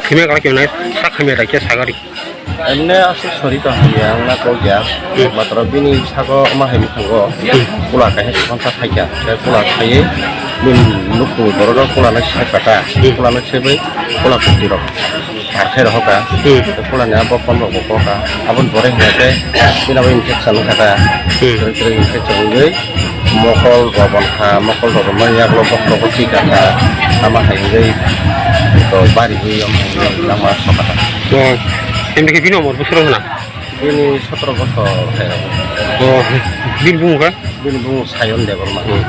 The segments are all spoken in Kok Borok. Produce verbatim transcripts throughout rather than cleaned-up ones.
Thwimai kala khe nai sak hamya dai khe sagari. Emne aswk sori tong hamya wngna kok ya. Hmm. Matro bini sago ma hai bwkhango. Hmm. Kula kaisa tongsa thaikha. Khe kula thaiwi bini nukhung borok rok kula nai sai kha ta. Hmm. Kula nai saiwi kula kwtwi rok. Khe rohoka. Hmm. Khe kula ni abo phone rok bo kokha. Aboni pore hwnkhe bini abo infection wngkha ta. Hmm. Kwrwi kwrwi infection wngwi mokol robon kha, mokol robon mani yagulo bokhorogo thwi kha kha. Ama hai wngwi to bari wi yom hai wngwi langma sokha ta. Oh, emni khe bini umor bwswk rok hwnna? Bini sotoro bosor hai rok. Oh, bini bumung kha? Bini bumung Sayon Debbarma. Hmm.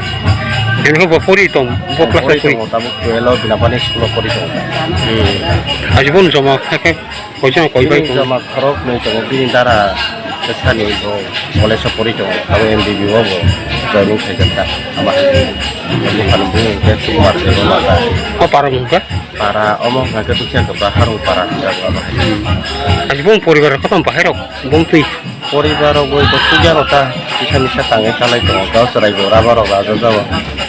Emni khe bo pori tong, bo class pori tongo, tabuk twelve o bini bani school o pori tongo. Hmm. Aji bo joma kha khe Koichano koi bai bini tong? Joma khorok nwi tongo, bini dara bwsani bo college o pori tongo, abo M B B o bo joining khaijak kha. Ama hai buphani bumung khe Sukumar Debbarma ta. O para mung kha? Para omo hwnkha khe Bukhiya Kwbra Harung para hwnjago abo hai. Ani bumung poribar kothom bahai rok bumtwi? Poribar rok bai bo sugya rok ta kisa misa tangwi chalai tongo, gao chwrai bo rubber rok rajajago.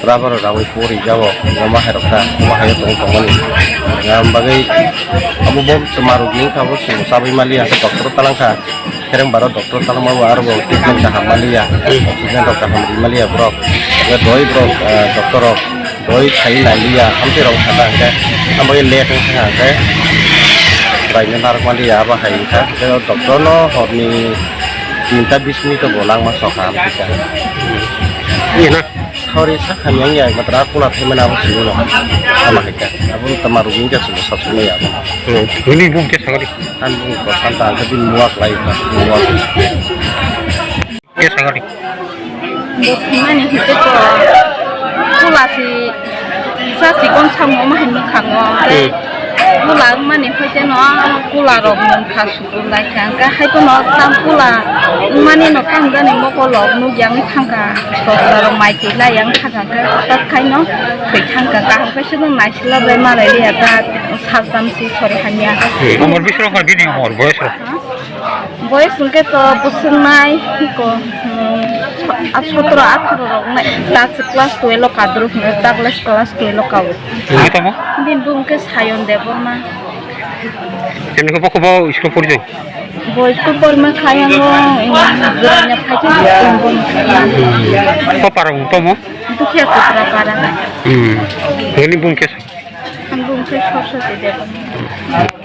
Rubber rok rawi pori jao, omo hai rok ta, omo hai rok tong tongmani. Yang bagwi abo bo twma rok ni kha bo chwng chabwi maliya, doctor o talang kha. Kereng baro doctor talangma bo aro bo treatment kaham maliya, oxygen rok kaham ri maliya borok. Doi borok, ah, doctor rok doi khai nai liya, hamte rok kha ta hwnkhe, abo late wngkha hwnkhe, bai no narwk maliya, abo hai wngkha. Doctor no horni tinta bis minute o bo langma sokha, hamte kha. Iya na? Sauri sakha miyang ya, matra kula thai mana abo sini no. Ama hai kha. Abo tama rugin kha sini sab sini ya. Hmm. Ini bung khe sagari. An bung ko santa ang khe bini muak lai kha. Muak. Khe sagari. Bo thimani hite ko. Kula si sa si kon samo ma hin khango. Hmm. Kula mani hoite no kula rok mun kha. Lai kha, hwnkhe hai phano tam kula wngmani no tam jani mokol rok nukya wng thangkha, doctor rok mai twi lai yang thangkha, hwnkhe hwtak khai no thwi thangkha, kaham khe se nung naisila bai malai liya ta, sal tam si sori hamya. Umor bisi rok bini umor boyes rok? Ha? Boyes hwnkhe to bwswk nai ko, hmm, sotro atharo rok nai, ta class twelve o kadruk hwnkhe, ta class, class twelve o kao. Nai tamo? Bini bung khe Sayon Debbarma. Chini ko bokho bo school pori jong? Bo school porma khayango, Joranya phaikhe school bo. Ko para mung tomo? Dukhiya Kotra para. Hmm. Ngani bung kesa? Ang bung khe Saraswati Debbarma.